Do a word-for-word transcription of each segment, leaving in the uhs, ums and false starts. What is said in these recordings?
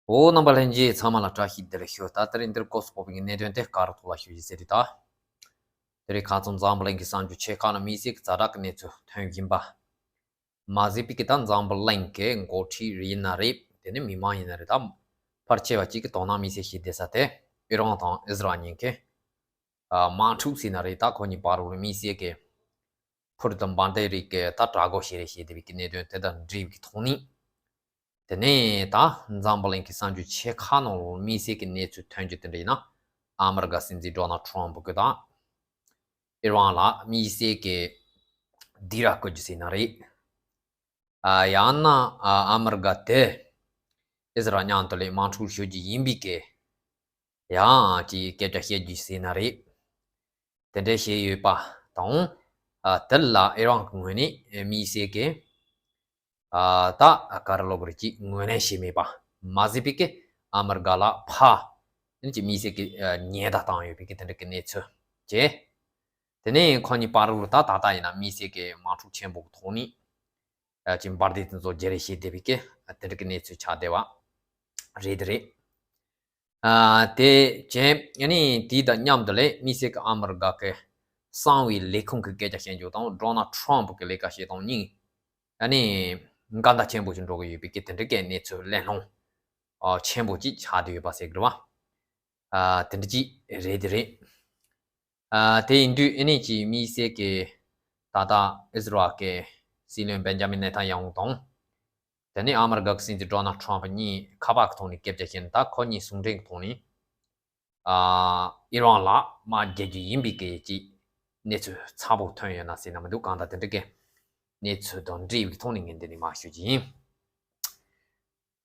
འོ། རྣམ་པ་ལྷན་རྒྱས་ཚང་མ་ལ་བཀྲ་ཤིས་བདེ་ལེགས་ཞུ། ད་དེ་རིང་འདིར་སྐོར་སུ་ཕོག་པའི་གནད་དོན་དེ་ག་རུ་ཐོག་ལ་ཞུ་རྒྱུ་ཟེར་དུས། ད་དེ་རིང་ཁ་སང་འཛམ་བུ་གླིང་གི་གསར་འགྱུར་ཆེ་ཁག་ནང་དམིགས་བསལ་གྱི་ཛ་དྲག་གི་གནས་ཚུལ་ཐོན་བཞིན་པ་མ་ཟད་པའི་གི་ད་འཛམ་བུ་གླིང་གི་འགོ་ཁྲིད་ཡིན་ན་རེད། དེ་ནས་མི་མང་ཡིན་ན་རེད། ད་ཕལ་ཆེ་བ་གཅིག་གི་དོ་སྣང་དམིགས་བསལ་བྱེད་བསྡད་ས་དེ་ཨི་རན་དང་ཨི་ཟི་རལ་གཉིས་ཀྱི་དམག་འཁྲུག་ཟེར་ན་རེད། ད་ཁོ་གཉིས་བར་དུ་དམིགས་བསལ་གྱི་འཕུར་དུ་འབར་མདེལ་རིགས་ཀྱི་ད་དྲག་རྒོལ་བྱས་རེད་ཞེས་བསྡད་པའི་གི་གནད་དོན་དེ་དང་འབྲེལ་བའི་གི་ཐོག་ནས། དེ་ནས་ད་འཛམ་བུ་གླིང་གི་གསར་འགྱུར་ཆེ་ཁག་ནང་ལ་དམིགས་བསལ་གྱི་གནས་ཚུལ་ཐོན་རྒྱུ་དེ་འདྲ་ཡིན་ན། ཨ་མི་རི་ཀ་སྲིད་འཛིན་ཌོ་ནལ་ཊམ་ཕུ་གི་དང་ཨི་རན་ལ་དམིགས་བསལ་གྱི་སྡིགས་ར་བསྐུལ་རྒྱུ་ཟེར་ན་རེད། ཨ་ཡང་ན་ཨ་ཨ་མི་རི་ཀ་དེ་ཨི་ཟི་རལ་མཉམ་དུ་ལས་དམག་འཁྲུག་ཞུ་རྒྱུ་ཡིན་པའི་གི་ཡང་ཅིག་སྐད་ཆ་བཤད་རྒྱུ་ཟེར་ན་རེད། དེ་འདྲ་བྱས་ཡོད་པ་དང་། ཨ་དེ་ལ་ཨི་རན་གྱི་ངོས་ནས་དམིགས་བསལ་གྱི་ཨ་ད་ག་རེ་ལབ་དགོས་རེད། ཅིག་ངོས་ལེན་བྱས་མེད་པ་མ་ཟད་པའི་གི་ཨ་མི་རི་ཀ་ལ་ཕར་ཅིག་དམིགས་བསལ་གྱི་ཨ་ཉེན་བརྡ་བཏང་ཡོད་པའི་གི་དེ་འདྲ་གི་གནས་ཚུལ་བྱས། དེ་ནས་ཁོ་གཉིས་བར་དུ་ད་ད་ལྟ་ཡིན་ན་དམིགས་བསལ་གྱི་དམག་འཁྲུག་ཆེན་པོ་གི་ཐོག་ནས་ཨ་ཅིག་འབར་མདེལ་དེ་ཚོ་བརྗེ་རེས་བྱས་བསྡད་པའི་གི་དེ་འདྲ་གི་གནས་ཚུལ་ཆགས་བསྡད་པ་རེད། དེ་རེད། ཨ་དེ་བྱས་ཨ་ནི་དེ་དང་མཉམ་དུ་ལས་དམིགས་བསལ་གྱི་ཨ་མི་རི་ཀ་གི་གསང་བའི་ལས་ཁུངས་ཀྱི་སྐད་ཆ་བཤད་རྒྱུ་དང་ཌོ་ནལ་ཊམ་ཕུ་གི་ལས་ཀ་བྱེད་སྟངས་གཉིས་ཨ་ནི་འགལ་ཟླ་ཆེན་པོ་ཞིག་འགྲོ་གི་ཡོད་པའི་གི་དེ་འདྲ་གི་གནས་ཚུལ་གླེང་སློང་ཨ་ཆེན་པོ་ཅིག་ཆགས་བསྡད་ཡོད་པ་ཟེར་གི་རེད་བ། ཨ་དེ་འདྲ་ཅིག་རེད། དེ་རེད། ཨ་དེ་ཡིན་དུས་ཨ་ནི་ཅིག་དམིགས་བསལ་གྱི་ད་ལྟ་ཨི་ཟི་རལ་གྱི་སྲིད་བློན་བེན་ཇ་མིན་ནེ་ཐན་ཡ་ཧུ་དང་། དེ་ནས་ཨ་མི་རི་ཀ་གི་སྲིད་འཛིན་ཌོ་ནལ་ཊམ་ཕུ་གཉིས་ཁ་པར་གྱི་ཐོག་ནས་སྐད་ཆ་བཤད་ན། ད་ཁོ་གཉིས་ཟུང་འབྲེལ་གྱི་ཐོག་ནས་ཨ་ཨི་རན་ལ་དམག་རྒྱག་རྒྱུ་ཡིན་པའི་གི་ཅིག་གནས་ཚུལ་ཚ་པོ་ཐོན་ཡོད་ན་ཟེར་ན་མི་འདུག། གང་ལྟར་དེ་འདྲ་གི་གནས་ཚུལ་དང་འབྲེལ་བའི་ཐོག་ནས་ངས་འདི་ནས་མར་ཞུ་རྒྱུ་ཡིན།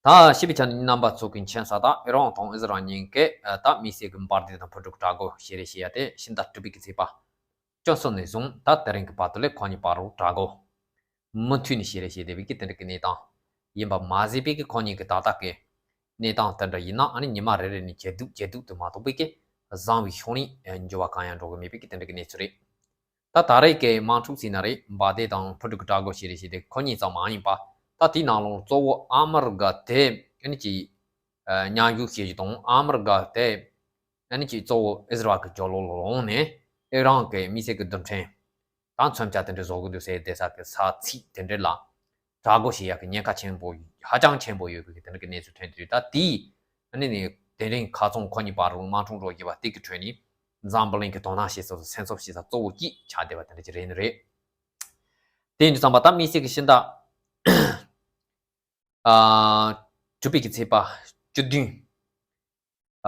ད་ཞིབ་པའི་ཆ་ནས་རྣམ་པ་ཚོ་གིས་མཁྱེན་གསལ་ལྟར་ཨི་རན་དང་ཨི་ཟི་རལ་གཉིས་ཀས་ད་དམིགས་བསལ་གྱི་འབར་མདེལ་དང་འཕུར་གྲུ་དྲག་རྒོལ་བྱེད་རེས་བྱེད་ཡ་དེ་ཕྱི་ཟླ་དྲུག་པའི་གི་ཚེས་པ་བཅུ་གསུམ་ནས་བཟུང་ད་དེ་རིང་གི་བར་དུ་ལས་ཁོ་གཉིས་བར་དུ་དྲག་རྒོལ་མུ་མཐུད་ནས་བྱེད་རེས་བྱེད་བསྡད་པའི་གི་དེ་འདྲ་གི་གནས་སྟངས་ཡིན་པ་མ་ཟད་པའི་གི་ཁོ་གཉིས་ཀྱི་ད་ལྟ་གི་གནས་སྟངས་དེ་འདྲ་ཡིན་ན་ཨ་ནི་ཉི་མ་རེ་རེ་ནས་ཇེ་སྡུག་ཇེ་སྡུག་ཏུ་མ་གཏོགས་པའི་གི་བཟང་བའི་ཕྱོགས་ནས་འགྱུར་བ་གང་ཡང་འགྲོ་གི་མེད་པའི་གི་དེ་འདྲ་གི་གནས་ཚུལ་རེད། ད་ད་རེས་ཀྱི་དམག་འཁྲུག་ཟེར་ན་རེད། འབར་མདེལ་དང་འཕུར་གྲུ་གི་དྲག་རྒོལ་བྱེད་རེས་བྱེད་དེ་ཁོ་གཉིས་ཙམ་མ་ཡིན་པ། ད་དེའི་ནང་ལོགས་གཙོ་བོ་ཨ་མི་རི་ཀ་དེ་ཨ་ནི་ཅིག་མཉམ་ཞུགས་བྱེད་རྒྱུ་དང་ཨ་མི་རི་ཀ་དེ་ཨ་ནི་ཅིག་གཙོ་བོ་ཨི་ཟི་རལ་གྱི་རྒྱབ་ལོགས་ལ་ལངས་ནས་ཨི་རན་གྱི་དམིགས་བསལ་གྱི་རྡུལ་ཕྲན་དང་མཚོན་ཆ་དེ་འདྲ་བཟོ་གི་འདུག་ཟེར་བསྡད་ས་གི་ས་ཚིགས་དེ་འདྲ་ལ་དྲག་རྒོལ་བྱེད་ཡག་གི་ཉེན་ཁ་ཆེན་པོ་ཧ་ཅང་ཆེན་པོ་ཡོད་གི་དེ་འདྲ་གི་གནས་ཚུལ་ཐོན་དུས། ད་དེའི་ཨ་ནི་ནི་དེ་རིང་ཁ་སང་ཁོ་གཉིས་བར་དུ་དམག་འཁྲུག་འགྲོ་བཞིན་པ་དེ་གི་ཁྲོད་ནས་འཛམ་བུ་གླིང་གི་དོ་སྣང་བྱེད་ས་དང་སེམས་འཚབ་བྱེད་ས་གཙོ་བོ་གཅིག་ཆགས་བསྡད་པ་དེ་འདྲ་ཅིག་རེད་ནི་རེད། དེ་ཡིན་དུས་ཙམ་པ་ད་དམིགས་བསལ་གྱི་ཕྱི་ཟླ་ཨ་དྲུག་པའི་གི་ཚེས་པ་བཅུ་བདུན་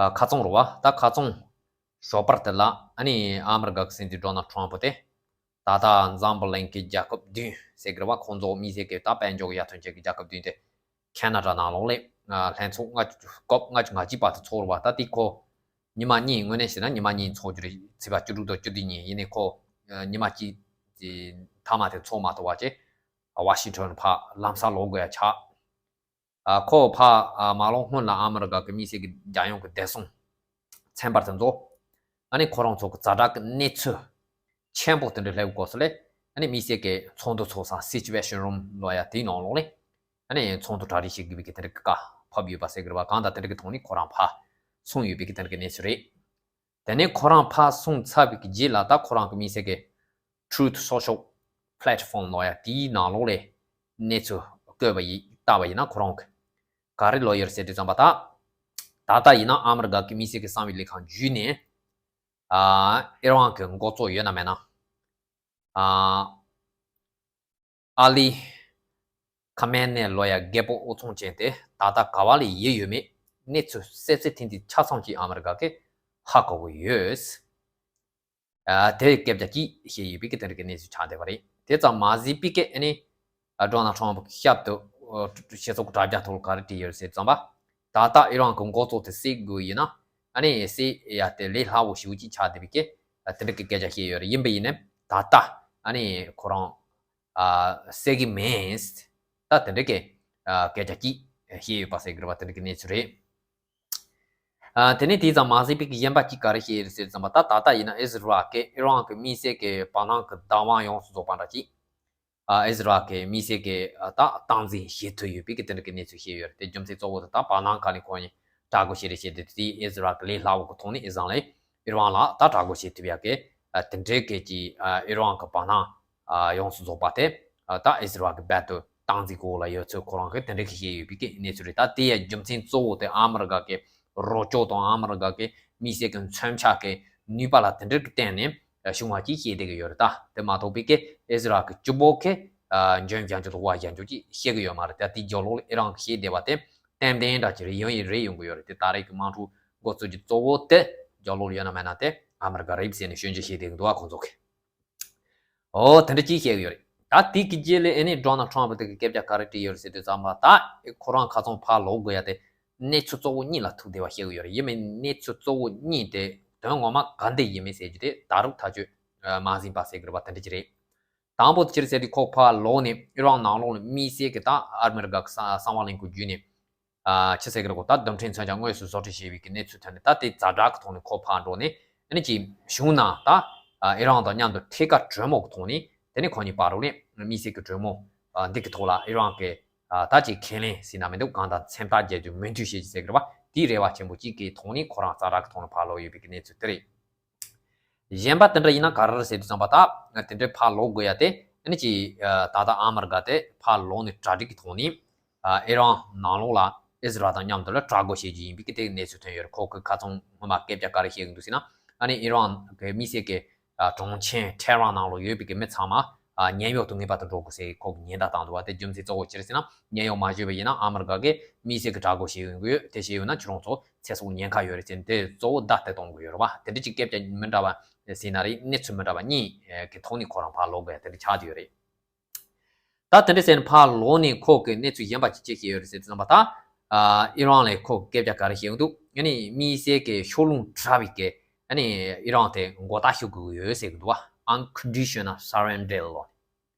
ཨ་ཁ་རྩང་རེད་བ། ད་ཁ་རྩང་ཞོགས་པར་དེ་ལ་ཨ་ནི་ཨ་མི་རི་ཀ་གི་སྲིད་འཛིན་ཌོ་ནལ་ཊམ་ཕུ་དེ་ད་ལྟ་འཛམ་བུ་གླིང་གི་རྒྱལ་ཁབ་བདུན་ཟེར་གི་རེད་བ། ཁོང་ཚོ་དམིགས་བསལ་གྱི་ད་དཔལ་འབྱོར་གྱི་ཡར་ཐོན་ཅན་གྱི་རྒྱལ་ཁབ་བདུན་དེ་ཁེ་ན་ཌ་ནང་ལོགས་ལ་ལྷན་ཚོགས་ལྔ་བཅུ་སྐབས་ལྔ་བཅུ་ང་གཅིག་པ་དེ་ཚོགས་རེད་བ། ད་དེ་ཁོ་ཉི་མ་གཉིས་དངོས་གནས་བྱས་ན་ཉི་མ་གཉིས་ཚོགས་རྒྱུ་རེད། ཚེས་པ་བཅུ་དྲུག་དང་བཅུ་བདུན་ཉིན་ཡིན་ནའི་ཁོ་ཉི་མ་གཅིག་དེ་མཐའ་མ་དེ་ཚོགས་མ་ཐུབ་པ་བྱས་ཝ་ཤིང་ཊོན་ཕར་ལམ་སང་ལོག་དགོས་ཡ་ཆགས། ཨ་ཁོ་ཕར་ཨ་མ་ལོག་སྔོན་ལ་ཨ་མི་རི་ཀ་གི་དམིགས་བསལ་གྱི་རྒྱལ་ཡོངས་ཀྱི་བདེ་སྲུང་ཚན་པ་དེ་ཚོ་ཨ་ནི་ཁོ་རང་ཚོ་གི་ཛ་དྲག་གི་གནས་ཚུལ་ཆེན་པོ་དེ་འདྲ་སླེབས་སྐབས་སུ་ལས་ཨ་ནི་དམིགས་བསལ་གྱི་ཚོགས་འདུ་ཚོགས་ས་སི་ཅུ་ཨེ་ཤན་རུམ་ལབ་ཡ་དེའི་ནང་ལོགས་ལ་ཨ་ནི་ཚོགས་འདུ་གྲ་སྒྲིག་བྱེད་དགོས་པའི་གི་དེ་འདྲ་གི་བཀའ་ཕབ་ཡོད་པ་ཟེར་གི་རེད་བ། གང་ལྟར་དེ་འདྲ་གི་ཐོག་ནས་ཁོ་རང་ཕར་སོང་ཡོད་པའི་གི་དེ་འདྲ་གི་གནས་ཚུལ་རེད། དེ་ནས་ཁོ་རང་ཕར་སོང་ཚར་བའི་གི་རྗེས་ལ་ད་ཁོ་རང་གི་དམིགས་བསལ་གྱི་Truth Social Platform ལབ་ཡ་དེའི་ནང་ལོགས་ལ་གནས་ཚུལ་བཀོད་པ་ཡིན་བལྟས་པ་ཡིན་ན་ཁོ་རང་གི་ག་རེ་ལབ་ཡོད་ཟེར་དུས་ཙམ་པ་ད་ད་ལྟ་ཡིན་ན་ཨ་མི་རི་ཀ་གི་དམིགས་བསལ་གྱི་གསང་བའི་ལས་ཁང་བརྒྱུད་ནས་ཨ་ཨི་རན་གྱི་འགོ་གཙོ་ཡོད་ན་མེད་ན་ཨ་ཨ་ལི་ཁ་མེ་ནེ་ལབ་ཡ་རྒད་པོ་དབུ་ཚང་ཅན་དེ་ད་ལྟ་ག་བ་ལ་ཡོད་ཡོད་མེད་གནས་ཚུལ་གསལ་གསལ་ཐིང་ཐིང་ཆ་ཚང་ཅིག་ཨ་མི་རི་ཀ་གིས་ཧ་གོ་གི་ཡོད། ཨ་དེ་སྐད་ཆ་གཅིག་བཤད་ཡོད་པའི་གི་དེ་འདྲ་གི་གནས་ཚུལ་ཆགས་བསྡད་པ་རེད། དེ་ཙམ་མ་ཟད་པའི་གི་ཨ་ནི་ཨ་ཌོ་ནལ་ཊམ་ཕུ་གི་ཞབས་ཏོག་སྤྱི་ཚོགས་དྲ་རྒྱ་ཐོག་ལ་ག་རེ་བྲིས་ཡོད་ཟེར་ཙམ་པ། ད་ལྟ་ཨི་རན་གི་འགོ་གཙོ་དེ་བསད་དགོས་ཡིན་ན་ཨ་ནི་བསད་ཡ་དེ་ལས་སླ་བོ་ཞེ་པོ་ཅིག་ཆགས་བསྡད་པའི་གི་དེ་འདྲ་གི་སྐད་ཆ་བཤད་ཡོད་རེད། ཡིན་པ་ཡིན་ནའི་ད་ལྟ་ཨ་ནི་ཁོ་རང་ཨ་བསད་གི་མེད། ད་དེ་འདྲ་གི་ཨ་སྐད་ཆ་གཅིག་བཤད་ཡོད་པ་ཟེར་གི་རེད་བ། དེ་འདྲ་གི་གནས་ཚུལ་རེད། ཨ་དེ་ནས་དེ་ཙམ་མ་ཟད་པའི་གི་གཞན་པ་གཅིག་ག་རེ་བཤད་ཡོད་ཟེར་ཙམ་པ། ད་ད་ལྟ་ཡིན་ན་ཨི་ཟི་རལ་གྱིས་ཨི་རན་གྱི་དམིགས་བསལ་གྱི་བར་སྣང་གི་བདག་དབང་ཡོངས་སུ་རྫོགས་པ་འདྲ་གཅིག་ ཨ་ཨི་ཟི་རལ་གྱི་དམིགས་བསལ་གྱི་ཨ་ད་སྟངས་འཛིན་བྱེད་ཐུབ་ཡོད་པའི་གི་དེ་འདྲ་གི་གནས་ཚུལ་བཤད་ཡོད་རེད། དེ་རྒྱུ་མཚན་གཙོ་བོ་དེ་ད་བར་སྣང་ག་ནས་ཁོང་གཉིས་དྲག་རྒོལ་བྱེད་རེས་བྱས་ཏེ། དེ་ཨི་ཟི་རལ་གྱི་ལས་སླ་བོ་གི་ཐོག་ནས་ཨི་ཟི་རལ་ལ་ཨི་རན་ལ་ད་དྲག་རྒོལ་བྱེད་ཐུབ་ཡག་གི་ཨ་དེ་འདྲའི་གི་ཅིག་ཨ་ཨི་རན་གྱི་བར་སྣང་ཨ་ཡོངས་སུ་རྫོགས་པ་དེ་ཨ་ད་ཨི་ཟི་རལ་གྱི་རྦད་དེ་སྟངས་འཛིན་གྱི་འོག་ལ་ཡོད་ཚུལ་ཁོ་རང་གིས་དེ་འདྲ་གི་བཤད་ཡོད་པའི་གི་གནས་ཚུལ་རེད། ད་དེ་ཡ་རྒྱུ་མཚན་གཙོ་བོ་དེ་ཨ་མི་རི་ཀ་གི་རོགས་སྐྱོར་དང་ཨ་མི་རི་ཀ་གི་དམིགས་བསལ་གྱི་མཚོན་ཆ་གི་ནུས་པ་ལ་དེ་འདྲ་གི་བརྟེན་ནས་བྱུང་བ་ཅིག་བཤད་བསྡད་ཀྱི་ཡོད་རེད། ད་དེ་མ་གཏོགས་པའི་གི་ཨི་ཟི་རལ་གྱི་སྤྱི་པོ་གི་འཇོན་བྱ་འཇོག་དང་བ་བྱ་འཇོག་ཅིག་བཤད་ཀྱི་ཡོད་མ་རེད། ད་དེའི་རྒྱབ་ལོགས་ལ་ཨི་རན་གྱིས་བཤད་བསྡད་པ་དེ་ཏན་ཏན་འདྲ་ཅིག་རེད། ཡོང་ཡི་རེད། ཡོང་གི་ཡོད་རེད། དེ་ད་རེས་ཀྱི་དམག་འཁྲུག་འགོ་བཙུགས་ཀྱི་གཙོ་བོ་དེ་རྒྱབ་ལོགས་ལ་ཡོད་ན་མེད་ན་དེ་ཨ་མི་རི་ཀ་རེད་ཟེར་ནས་ཞོད་འཇགས་བྱེད་བསྡད་ཀྱི་འདུག་ཨ་ཁོང་ཚོ་གིས། ཨོ་དེ་འདྲ་ཅིག་བཤད་ཀྱི་ཡོད་རེད། ད་དེ་གི་རྗེས་ལ་ཨ་ནི་ཌོ་ནལ་ཊམ་པ་དེ་གི་སྐད་ཆ་ག་རེ་དྲིས་ཡོད་རེད་ཟེར་དུས་ཙམ་པ། ད་ཁོ་རང་ཁ་ཚང་ཕར་ལོག་དགོས་ཡ་དེ་གནས་ཚུལ་གཙོ་བོ་གཉིས་ལ་ཐུག་བསྡད་པ་བཤད་ཀྱི་ཡོད་རེད། ཡིན་མིན་གནས་ཚུལ་གཙོ་བོ་གཉིས་དེ་དོན་ངོ་མ་ག་འདྲ་ཡིན་མིན་ཟེར་རྒྱུ་དེ་ད་རུང་ཐག་གཅོད་མ་ཟིན་པ་ཟེར་གྱི་རེད་པ། དེ་འདྲ་ཅིག་རེད། དང་པོ་དེ་ཅི་རེད་ཟེར་དུས་ཁོ་ཕར་ལོག་ནས་ཨི་རན་ནང་ལོགས་ལ་དམིགས་བསལ་གྱི་ད་ཨ་མི་རི་ཀ་གི་གསང་བ་ལེན་གྱི་བརྒྱུད་ནས། ཨ་ཅི་ཟེར་གི་རེད་གོ། ད་རྡུལ་ཕྲན་མཚོན་ཆ་དངོས་སུ་བཟོ་སྐྲུན་བྱས་པའི་གི་གནས་ཚུལ་ཐོན་ནས། ད་དེ་ཛ་དྲག་གི་ཐོག་ནས་ཁོ་ཕར་འགྲོ་ནས་ཨ་ནི་ཅིག་གཞུང་ནང་ད་ཨ་ཨི་རན་དང་མཉམ་དུ་ཐད་ཀར་གྲོས་མོལ་གི་ཐོག་ནས། དེ་ནས་ཁོ་གཉིས་བར་ལ་ནས་དམིགས་བསལ་གྱི་གྲོས་མོལ་ཨ་འདི་གི་ཐོག་ལ་ཨི་རན་གྱི་ཨ་ད་ཅིག་ཁས་ལེན་ཟེར་ན་མི་འདུག། གང་ལྟར་མཚན་རྟགས་རྒྱག་རྒྱུ་མོས་མཐུན་བྱེད་རྒྱུ་ཟེར་གི་རེད་པ། དེའི་རེ་བ་ཆེན་པོ་གཅིག་གི་ཐོག་ནས་ཁོ་རང་ཛ་དྲག་གི་ཐོག་ནས་ཕར་ལོག་ཡོད་པའི་གི་གནས་ཚུལ་དེ་རེད། གཞན་པ་དེ་འདྲ་ཡིན་ན་ག་རེ་རེད་ཟེར་དུས་ཙམ་པ། ད་དེ་འདྲའི་ཕར་ལོག་དགོས་ཡ་དེ་ཨ་ནི་ཅིག་ད་ལྟ་ཨ་མི་རི་ཀ་དེ་ཕར་ལོག་ནས་གྲ་སྒྲིག་གི་ཐོག་ནས་ཨི་རན་ནང་ལོགས་ལ་ཨི་ཟི་རལ་དང་མཉམ་དུ་ལ་དྲག་རྒོལ་བྱེད་རྒྱུ་ཡིན་པའི་གི་དེ་གནས་ཚུལ་ཐོན་ཡོད་རེད། ཁོ་གི་ཁ་ཚང་སྔོན་མ་སྐད་ཆ་ག་རེ་བཤད་གི་འདུག་ཟེར་ན། ཨ་ནི་ཨི་རན་གི་དམིགས་བསལ་གི་གྲོང་ཁྱེར་ཐེ་རན་ནང་ལ་ཡོད་པའི་གི་མི་ཚང་མ་ཉེན་གཡོལ་དུ་ངེས་པར་དུ་འགྲོ་དགོས་ཟེར་ཁོ་གི་ཉེན་བརྡ་བཏང་འདུག་བ། དེ་རྒྱུ་མཚན་གཙོ་བོ་ཅི་རེད་ཟེར་ན། ཉེན་གཡོལ་མ་བྱས་པ་ཡིན་ན་ཨ་མི་རི་ཀ་གིས་དམིགས་བསལ་གྱི་དྲག་རྒོལ་བྱེད་ཡོང་གི་ཡོད། དེ་བྱས་ཡོད་ན་ཁྱོད་རང་ཚོ་ཚེ་སྲོག་ཉེན་ཁ་ཡོད་རེད་ཟེར་ནས་དེ་གཙོ་བོ་བརྡ་དེ་གཏོང་གི་ཡོད་རེད་བ། དེ་འདྲ་ཅིག་སྐད་ཆ་མི་འདྲ་བ་ཟེར་ན་རེད། གནས་ཚུལ་མི་འདྲ་བ་གཉིས་ཀྱི་ཐོག་ནས་ཁོ་རང་ཕར་ལོག་དགོས་ཡ་དེ་འདྲ་ཆགས་བསྡད་ཡོད་རེད། ད་དེ་འདྲ་ཟེར་ནས་ཕར་ལོག་ནས་ཁོ་གི་གནས་ཚུལ་གཞན་པ་ཅིག་ཅིག་བཤད་ཡོད་རེད་ཟེར་དུས་ཙམ་པ། ད་ཨ་ཨི་རན་ལ་ཁོ་གི་སྐད་ཆ་ག་རེ་བཤད་ཡོང་འདུག། ཨ་ནི་དམིགས་བསལ་གྱི་ཕྱོགས་ལྷུང་དྲག་པའི་གི་ཨ་ནི་ཨི་རན་དེ་མགོ་བཏགས་ཞུ་དགོས་ཀྱི་ཡོད་ཟེར་གི་འདུག་བ། Unconditional surrender ལོ།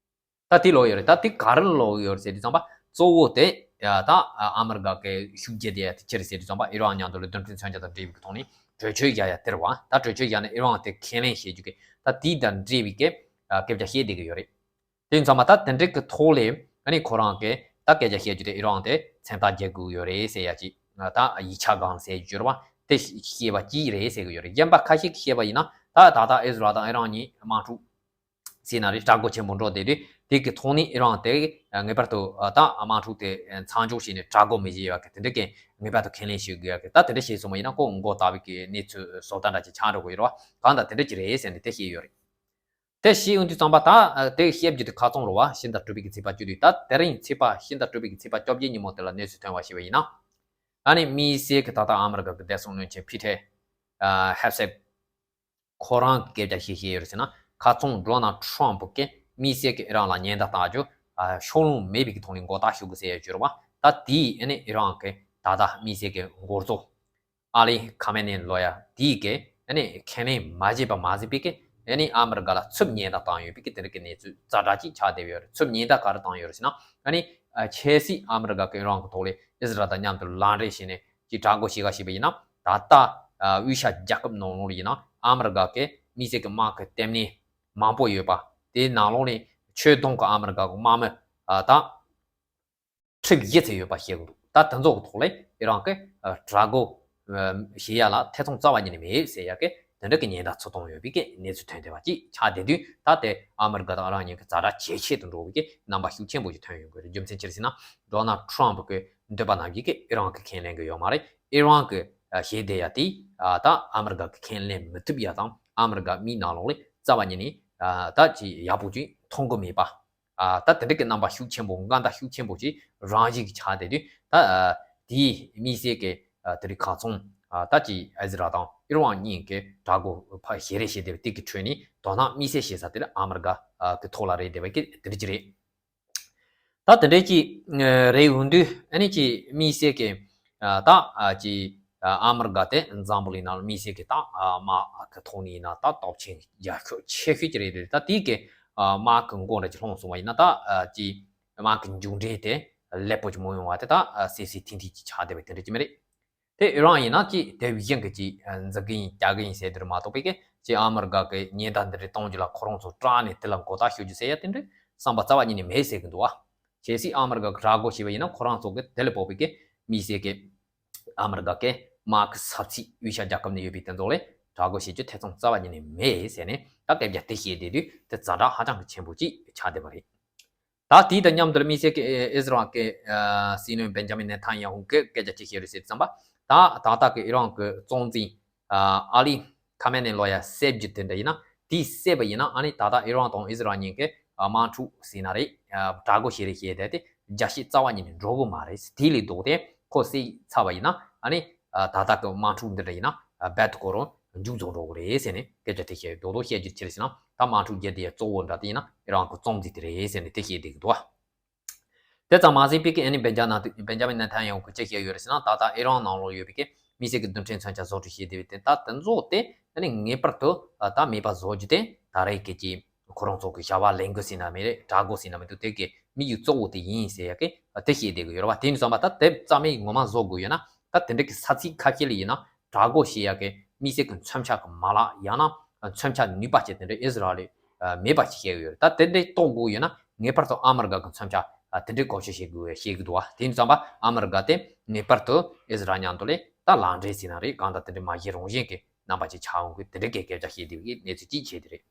ད་དེ་ལོག་ཡོད་རེད། ད་དེ་ག་རེ་ལོག་ཡོད་རེད་ཟེར་དུས་ཙམ་པ། གཙོ་བོ་དེ་ཡ་ད་ཨ་མི་རི་ཀ་གི་ཤུགས་རྒྱག་དེ་ཡ་དེ་ཅི་རེད་ཟེར་དུས་ཙམ་པ། ཨི་རན་མཉམ་དུ་ལ་རྡུལ་ཕྲན་མཚོན་ཆ་དང་འབྲེལ་བའི་གི་ཐོག་ནས་གྲོས་ཆོད་བཞག་ཡ་དེ་རེད་བ། ད་གྲོས་ཆོད་བཞག་ནས་ཨི་རན་དེ་ཁས་ལེན་བྱེད་རྒྱུ་གི་ད་དེ་དང་འབྲེལ་བའི་གི་ཨ་སྐད་ཆ་བཤད་བསྡད་ཀྱི་ཡོད་རེད། དེ་ཡིན་ཙང་མ་ད་དེ་འདྲའི་གི་ཐོག་ལས་ཨ་ནི་ཁོ་རང་གི་ད་སྐད་ཆ་བཤད་རྒྱུ་དེ་ཨི་རན་དེ་མཚན་རྟགས་རྒྱག་དགོས་ཡོད་རེད་ཟེར་ཡ་ཅིག། ད་ཡིག་ཆ་སྒང་ཟེར་རྒྱུ་རེད་བ། དེ་བཤད་པ་ཅིག་རེད་ཟེར་གི་ཡོད་རེད། གཞན་པ་ཁ་ཤས་ཀྱིས་བཤད་པ་ཡིན་ན། ད་ད་ལྟ་ཨི་ཟི་རལ་དང་ཨི་རན་གཉིས་དམག་འཁྲུག་ཟེར་ན་རེད། དྲག་རྒོལ་ཆེན་པོ་འགྲོ་བསྡད་དུས། དེ་གི་ཐོག་ནས་ཨི་རན་དེ་ངེས་པར་དུ་ད་དམག་འཁྲུག་དེ་མཚམས་འཇོག་བྱས་ནས་དྲག་རྒོལ་མི་བྱེད་ཡ་གི་དེ་འདྲ་གི་ངེས་པར་དུ་ཁས་ལེན་ཞུ་དགོས་ཡ་གི། ད་དེ་འདྲ་བྱས་སོང་བ་ཡིན་ན་ཁོ་མགོ་བཏགས་པའི་གི་གནས་ཚུལ་བཟོ་ལྟ་འདྲ་ཅིག་ཆགས་འགྲོ་གི་ཡོད་རེད་བ། གང་ལྟར་དེ་འདྲ་ཅིག་རེད་ཟེར་ནས་དེ་བཤད་ཡོད་རེད། དེ་བཤད་ཡོང་དུས་ཙམ་པ། ད་དེ་བཤད་རྒྱུ་དེ་ཁ་ཚང་རེད་བ། ཤིང་རྟ་དྲུག་པའི་གི་ཚེས་པ་བཅུ་དྲུག། ད་དེ་རིང་ཚེས་པ་ཤིང་རྟ་དྲུག་པའི་གི་ཚེས་པ་བཅོ་བརྒྱད་ཉིན་མོ་དེ་ལ་གནས་ཚུལ་ཐོན་པ་ཞིག་བ་ཡིན་ན། ཨ་ནི་དམིགས་བསལ་གི་ད་ལྟ་ཨ་མི་རི་ཀ་གི་བདེ་སྲུང་བློན་ཆེན་ཕི་ཏེ་ཧེག་སེད། ཁོ་རང་གི་སྐད་ཆ་ཞིག་བཤད་ཡོད་རེད་ཟེར་ན། ཁ་ཚང་ཌོ་ནལ་ཊམ་པ་གིས་དམིགས་བསལ་གྱི་ཨི་རན་ལ་ཉེན་བརྡ་བཏང་རྒྱུ། ཨ་ཕྱོགས་ལྷུང་མེད་པའི་གི་ཐོག་ནས་མགོ་བཏགས་ཞུ་དགོས་ཟེར་ཡ་བྱོས་རོགས་པ། ད་དེས་ཨ་ནི་ཨི་རན་གྱི་ད་ལྟ་དམིགས་བསལ་གྱི་འགོ་གཙོ་ཨ་ལི་ཁ་མེ་ནེ་ལོ་ཡ་དེས་གི་ཨ་ནི་ཁས་ལེན་མ་བྱས་པ་མ་ཟད་པའི་གི་ཨ་ནི་ཨ་མི་རི་ཀ་ལ་ཚུར་ཉེན་བརྡ་བཏང་ཡོད་པའི་གི་དེ་འདྲ་གི་གནས་ཚུལ་ཛ་དྲག་ཅིག་ཆགས་བསྡད་ཡོད་རེད། ཚུར་ཉེན་བརྡ་ག་རེ་བཏང་ཡོད་རེད་ཟེར་ན། ཨ་ནི་ཨ་ཆབ་སྲིད་ཨ་མི་རི་ཀ་གི་ཨི་རན་གྱི་ཐོག་ལ་ཨི་ཟི་རལ་དང་མཉམ་དུ་ལག་འབྲེལ་བྱས་ནས། ཀྱི་དྲག་རྒོལ་བྱེད་ག་ཞིག་པ་ཡིན་ན། ད་ལྟ་ཨ་དབུས་ཤར་རྒྱལ་ཁབ་ནང་ལོགས་ལ་ཡིན་ན་ཨ་མི་རི་ཀ་གི་དམིགས་བསལ་གྱི་དམག་གི་ལྟེ་གནས་མང་པོ་ཡོད་པ། དེའི་ནང་ལོགས་ནས་ཆོས་དུང་གི་ཨ་མི་རི་ཀ་གི་དམག་མི་ཨ་ད་ཁྲི་བཞི་ཙམ་ཡོད་པ་བཤད་གི་འདུག། ད་དེ་ཚོ་གི་ཐོག་ལ་ཨི་རན་གྱི་ཨ་དྲག་རྒོལ་ཨ་བྱེད་ཡ་ལ་ཐེ་ཚོམ་རྩ་བ་ཉིད་ནས་མེད་ཟེར་ཡ་གི་དེ་འདྲ་གི་ཉེན་བརྡ་ཚུར་བཏང་ཡོད་པའི་གི་གནས་ཚུལ་ཐོན་བསྡད་པ་ཅིག་ཆགས་བསྡད་དུས། ད་དེ་ཨ་མི་རི་ཀ་དང་ཨི་རན་གཉིས་ཀྱི་ཛ་དྲག་ཇེ་ཆེ་དུ་འགྲོ་བའི་གི་རྣམ་པ་ཤུགས་ཆེན་པོ་ཞིག་ཐོན་ཡོང་གི་རེད། རྒྱུ་མཚན་ཅི་རེད་ཟེར་ན། ཌོ་ནལ་ཊམ་པ་གི་འདོད་པ་ནང་བཞིན་གྱི་ཨི་རན་གྱིས་ཁས་ལེན་གྱི་ཡོད་མ་རེད། ཨི་རན་གྱིས་ཨ་བྱས་བསྡད་ཡ་དེ་ཨ་ད་ཨ་མི་རི་ཀ་གིས་ཁས་ལེན་མི་ཐུབ་ཡ་དང་། ཨ་མི་རི་ཀ་མིའི་ནང་ལོགས་ལ་རྩ་བ་ཉིད་ནས་ཨ་ད་ཅིག་ཡག་པོ་ཅིག་མཐོང་གི་མེད་པ། ཨ་ད་དེ་འདྲ་གི་རྣམ་པ་ཤུགས་ཆེན་པོ། འགལ་ཟླ་ཤུགས་ཆེན་པོ་ཅིག་རང་བཞིན་གྱིས་ཆགས་བསྡད་དུས། ད་ཨ་དེའི་དམིགས་བསལ་གྱི་ཨ་དེ་རིང་ཁ་སང་ཨ་ད་ཅིག་ཨི་ཟི་རལ་དང་ཨི་རན་གཉིས་ཀྱི་དྲག་རྒོལ་ཕར་བྱེད་རེས་བྱེད་བསྡད་པ་དེ་གི་ཁྲོད་ནས་དོ་སྣང་དམིགས་བསལ་བྱེད་ས་དེ་ལ་ཨ་མི་རི་ཀ་ཨ་གི་ཐོག་ལ་རེད་བསྡད་པ་གི་དེ་འདྲ་ཅིག་རེད། ད་དེ་འདྲའི་ཅིག་རེད་ཡོང་དུས། ཨ་ནི་ཅིག་དམིགས་བསལ་གྱི་ཨ་ད་ཨ་ཅིག་ཨ་མི་རི་ཀ་དེ་འཛམ་བུ་གླིང་ནང་དམིགས་བསལ་གྱི་ད་ཨ་དམག་གི་ཐོག་ནས་ཡིན་ན་ད་སྟོབས་ཆེན་རྒྱལ་ཁབ་ཆེ་ཤོས་ཅིག་རེད་དེ། ད་དེའི་གི་ཨ་དམག་གི་མགོ་འདྲ་ཅིག་ལྷུང་སོང་བ་ཡིན་ན། ད་ཨ་ཅིག་དམག་གི་མཇུག་འབྲས་དེ་ལེགས་པོ་ཅིག་མ་ཡོང་བ་དེ་ད་ཨ་སེམས་སེམས་ཐིང་ཐིང་ཅིག་ཆགས་བསྡད་པ་དེ་འདྲ་ཅིག་མ་རེད། དེ་ཨི་རན་ཡིན་ན་ཅིག་དེ་བཞིན་གྱི་ཅིག་འཛིན་གི་ཡིན་རྒྱག་གི་ཡིན་ཟེར་དེ་རེད་མ་གཏོགས་པའི་གི་ཅིག་ཨ་མི་རི་ཀ་གི་ཉེན་བརྡ་འདི་འདྲ་གཏོང་རྒྱུ་ལ་ཁོ་རང་ཚོ་སྐྲག་ནས་དེ་ལ་མགོ་བཏགས་ཞུ་རྒྱུ་ཟེར་ཡ་དེ་འདྲ་ བསམ་པ་རྩ་བ་ཉིད་ནས་མེད་ཟེར་གི་འདུག་བ། གལ་སྲིད་ཨ་མི་རི་ཀ་གིས་དྲག་རྒོལ་བྱས་པ་ཡིན་ན་ཁོ་རང་ཚོ་གི་དེ་ལས་ཕོག་པའི་གི་དམིགས་བསལ་གི་ཨ་མི་རི་ཀ་གི་དམག་གི་ས་ཚིགས་དབུས་ཤར་རྒྱལ་ཁབ་ནས་ཡོད་པའི་དེ་ཚོ་ལ་དྲག་རྒོལ་བྱེད་རྒྱུ་ཐེ་ཚོམ་རྩ་བ་ཉིད་ནས་མེད་ཟེར་ནས་ད་སྐད་ཆ་དེ་བཤད་བསྡད་དུས་དེ་ཛ་དྲག་ཧ་ཅང་གི་ཆེན་པོ་ཅིག་ཆགས་བསྡད་པ་རེད། ད་དེའི་དང་མཉམ་དུ་དམིགས་བསལ་གྱི་ཨེ་ཨིས་རལ་གྱི་ཨ་སྲིད་བློན་བེན་ཇ་མིན་ནེ་ཐན་ཡ་ཧུ་གིས་སྐད་ཆ་ཅིག་བཤད་རེད་ཟེར་དུས་ཙམ་པ། ད་ད་ལྟ་གི་ཨི་རན་གྱི་གཙོ་འཛིན་ཨ་ཨ་ལི་ཁ་མེ་ནེ་ལོ་ཡ་བསད་རྒྱུ་དེ་འདྲ་ཡིན་ན། དེ་བསད་པ་ཡིན་ན་ཨ་ནི་ད་ལྟ་ཨི་རན་དང་ཨིས་རལ་གཉིས་ཀྱི་ཨ་དམག་འཁྲུག་ཟེར་ན་རེད། ཨ་དྲག་རྒོལ་བྱེད་རེད་བཤད་བསྡད་དེ་རྒྱལ་ཕྱིར་རྩ་བ་ཉིད་ནས་འགྲོ་གི་མ་རེད། དེ་ལས་ལྡོག་སྟེ་ཁོ་བསད་ཚར་བ་ཡིན་ན་ཨ་ནི་ཨ་ད་ལྟ་གི་དམག་འཁྲུག་འདི་འདྲ་ཡིན་ན་ཨ་རྦད་དེ་ཁོ་རང་མཇུག་རྫོགས་འགྲོ་གི་རེད་ཟེར་ནས་སྐད་ཆ་དེ་བཤད། རྡོག་རྡོག་བཤད་རྒྱུ་ཅི་རེད་ཟེར་ན། ད་དམག་འཁྲུག་རྒྱག་དེ་གཙོ་བོ་འདྲ་དེ་ཡིན་ན་ཨི་རན་གྱི་གཙོ་འཛིན་དེ་རེད་ཟེར་ནས་དེ་བཤད་བསྡད་ཀྱི་འདུག་བ། དེ་ཙམ་མ་ཟད་པའི་གི་ཨ་ནི་བེན་ཇ་ན་བེན་ཇ་མིན་ནེ་ཐན་ཡ་ཧུ་གིས་ཅི་བཤད་ཡོད་རེད་ཟེར་ན། ད་ལྟ་ཨི་རན་ནང་ལོགས་ཡོད་པའི་གི་དམིགས་བསལ་གྱི་རྡུལ་ཕྲན་མཚོན་ཆ་བཟོ་སྐྲུན་བྱེད་བསྡད་པའི་དེ་ད་དེ་ཚོ་དེ་ཨ་ནི་ངེས་པར་དུ་ད་མེད་པ་བཟོ་རྒྱུ་དེ་ད་རེས་ཀྱི་ཀྱི་ཁོ་རང་ཚོ་གི་བྱ་བ་ལས་འགུལ་ཟེར་ན་མི་རེད། དྲག་རྒོལ་ཟེར་ན་མི་འདུག་དེ་གི་དམིགས་ཡུལ་གཙོ་བོ་དེ་ཡིན་ཟེར་ཡ་གི་དེ་བཤད་བསྡད་ཀྱི་ཡོད་རེད་བ། དེ་ཡིན་དུས་ཙམ་པ་ད་དེ་རྩ་མེད་ངོ་མ་བཟོ་དགོས་ཡོད་ན། ད་དེ་འདྲ་གི་ས་ཚིགས་ཁ་ཤས་ལ་ཡིན་ན་དྲག་རྒོལ་བྱེད་ཡ་གི་དམིགས་བསལ་གྱི་མཚོན་ཆ་གི་མ་ལག་ཡང་ན་མཚོན་ཆ་ནུས་པ་ཅན་དེ་འདྲ་ཨིས་རལ་ལ་མེད་པ་ཞིག་བཤད་ཀྱི་ཡོད་རེད། ད་དེ་འདྲ་གཏོང་དགོས་ཡོད་ན་ངེས་པར་དུ་ཨ་མི་རི་ཀ་གི་མཚོན་ཆ་དེ་འདྲའི་བཀོལ་སྤྱོད་བྱེད་དགོས་བཤད་ཀྱི་འདུག་བ། དེ་ཡིན་དུས་ཙམ་པ་ཨ་མི་རི་ཀ་དེ་ངེས་པར་དུ་ཨིས་རལ་མཉམ་དུ་ལས་ད་ལག་འབྲེལ་ཟེར་ན་རེད། གང་ལྟར་དེ་འདྲའི་མ་གཞི་རང་བཞིན་གྱི་རྣམ་པ་ཅིག་ཆགས་འོང་གི་དེ་འདྲའི་སྐད་སྐད་ཆ་བཤད་བསྡད་པའི་གནས་ཚུལ་ཅིག་བྱས་དེ་རེད།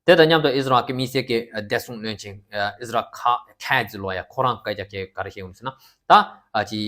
དེ་དང་མཉམ་དུ་ཨིས་རལ་གྱི་དམིགས་བསལ་གྱི་བདེ་སྲུང་བློན་ཆེན་ཨིས་རལ་ཁ་ཁ་ཛི་ལོ་ཡ་ཁོ་རང་སྐད་ཆ་སྐད་ག་རེ་བཤད་ཡོད་ཟེར་ན། ད་ཨ་ཅི་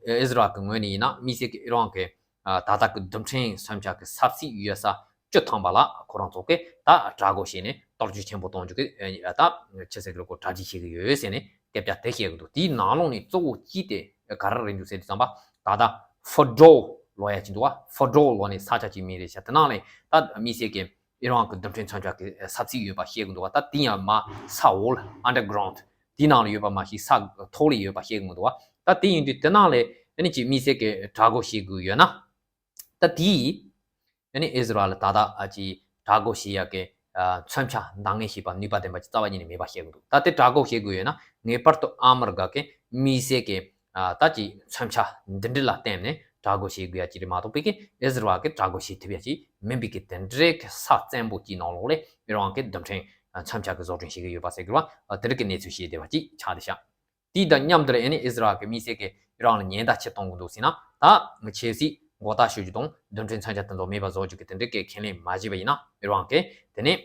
ཨིས་རལ་གྱི་ངོས་ནས་ཡིན་ན་དམིགས་བསལ་གྱི་ཨི་རན་གྱི་ད་ལྟ་གི་རྡུལ་ཕྲན་མཚོན་ཆ་གི་ས་ཚིགས་ཡོད་ས་བཅུ་ཐམ་པ་ལ་ཁོ་རང་ཚོ་གིས་ད་དྲག་རྒོལ་བྱས་ནས་གཏོར་བཅོམ་ཆེན་པོ་གཏོང་རྒྱུ་གི་ད་ཆི་ཟེར་གི་ལ་ཁོ་གྲ་སྒྲིག་བྱེད་ཀྱི་ཡོད་ཟེར་ནས་སྐད་ཆ་དེ་བཤད་ཀྱི་འདུག་དེའི་ནང་ལོགས་ནས་གཙོ་བོ་གཅིག་དེ་ག་རེ་རེད་འདུག་ཟེར་དུས་ཙམ་པ། ད་ལྟ་ཧྥོ་ཌོ་ལོ་ཡ་ཅིག་འདུག་བ། ཧྥོ་ཌོ་ལོ་ནས་ས་ཆ་ཅིག་མིང་རེད་ཤག་དེ་ནང་ལས་ད་དམིགས་བསལ་གྱི་ཨི་རན་གྱི་རྡུལ་ཕྲན་མཚོན་ཆ་གི་ས་ཚིགས་ཡོད་པ་བཤད་གི་འདུག་བ། ད་དེ་ཡང་མར་ས་འོག་ལ་ཨན་ཌར་གྷ་རའུན་ཌི་དེའི་ནང་ལ་ཡོད་པ་མ་གཞི་ས་ཐོག་ལ་ཡོད་པ་བཤད་གི་མི་འདུག་བ། ད་དེ་ཡིན་དུས་དེ་ནང་ལས་ཨ་ནི་ཅིག་དམིགས་བསལ་གྱི་དྲག་རྒོལ་བྱེད་དགོས་ཡོད་ན། ད་དེ་ཨ་ནི་ཨིས་རལ་ལ་ད་ལྟ་ཨ་ཅིག་དྲག་རྒོལ་བྱེད་ཡག་གི་ཨ་མཚོན་ཆ་འདང་ངེས་བྱེད་པ་ནུས་པ་ལྡན་པ་ཅིག་རྩ་བ་ཉིད་ནས་མེད་པ་བཤད་གི་འདུག་ད་དེ་དྲག་རྒོལ་བྱེད་དགོས་ཡོད་ན་ངེས་པར་དུ་ཨ་མི་རི་ཀ་གི་དམིགས་བསལ་གྱི་ཨ་ད་ཅིག་མཚོན་ཆ་འདི་འདྲ་ལ་བརྟེན་ནས་དྲག་རྒོལ་བྱེད་དགོས་ཡ་ཅིག་རེད་མ་གཏོགས་པའི་གི་ཨིས་རལ་གི་དྲག་རྒོལ་བྱེད་ཐུབ་ཡ་ཅིག་མིན་པའི་གི་དེ་འདྲའི་གི་ས་བཙན་པོ་ཅིག་ནང་ལོགས་ལ་ཨི་རན་གི་རྡུལ་ཕྲན་མཚོན་ཆ་གི་བཟོ་སྐྲུན་བྱེད་ཀྱི་ཡོད་པ་ཟེར་གི་རེད་བ། དེ་འདྲ་གི་གནས་ཚུལ་བཤད་བསྡད་པ་ཅིག་ཆགས་བསྡད་ཤག་དེ་དང་མཉམ་དུ་ཨ་ནི་ཨིས་རལ་གི་དམིགས་བསལ་གྱི་ཨི་རན་ལ་ཉེན་བརྡ་ཅི་གཏོང་གི་འདུག་ཟེར་ན། ད་ཆབ་སྲིད་མགོ་བཏགས་ཞུ་རྒྱུ་དང་རྡུལ་ཕྲན་མཚོན་ཆ་དེ་ཚོ་མེད་པ་བཟོ་རྒྱུ་གི་དེ་འདྲའི་གི་ཁས་ལེན་མ་བྱས་པ་ཡིན་ན། ཨི་རན་གི་དེ་ནས་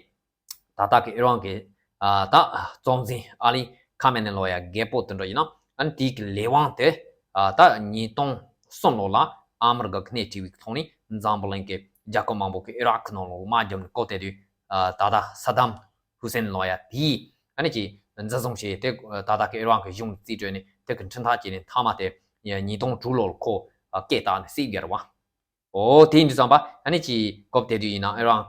ད་ལྟ་གི་ཨི་རན་གི་ཨ་ད་གཙོ་འཛིན་ཨ་ལི་ཁ་མེ་ནེ་ལོ་ཡ་རྒད་པོ་དེ་འདྲ་ཡིན་ན་ཨ་ནི་དེའི་གི་ལས་དབང་དེ་ཨ་ད་ཉིས་སྟོང་གསུམ་ལོ་ལ་ཨ་མི་རི་ཀ་གི་སྣེ་ཁྲིད་པའི་ཐོག་ནས་འཛམ་བུ་གླིང་གི་རྒྱལ་ཁབ་མང་པོ་གི་ཨི་རག་གི་ནང་ལོགས་དམག་བརྒྱབ་ནས་བཀོད་དེ་དུས་ཨ་ད་ལྟ་ས་དམ་ཧུ་སེན་ལོ་ཡ་དེས་ཨ་ནི་ཅིག་འཛིན་བཟུང་བྱས་ཏེ། ད་ལྟ་གི་ཨི་རན་གི་གཞུང་རྩིས་སྤྲོད་ནས་དེ་གི་འཁྲུན་ཐག་བཅད་ནས་མཐའ་མ་དེ་ཉིས་སྟོང་དྲུག་ལོར་ཁོ་སྐད་བཏགས་ནས་བསད་རྒྱུ་རེད་བ། ཨོ་དེ་ཡིན་དུས་ཙམ་པ་ཨ་ནི་ཅིག་སྐབས་དེ་དུས་ཡིན་ན་ཨི་རན་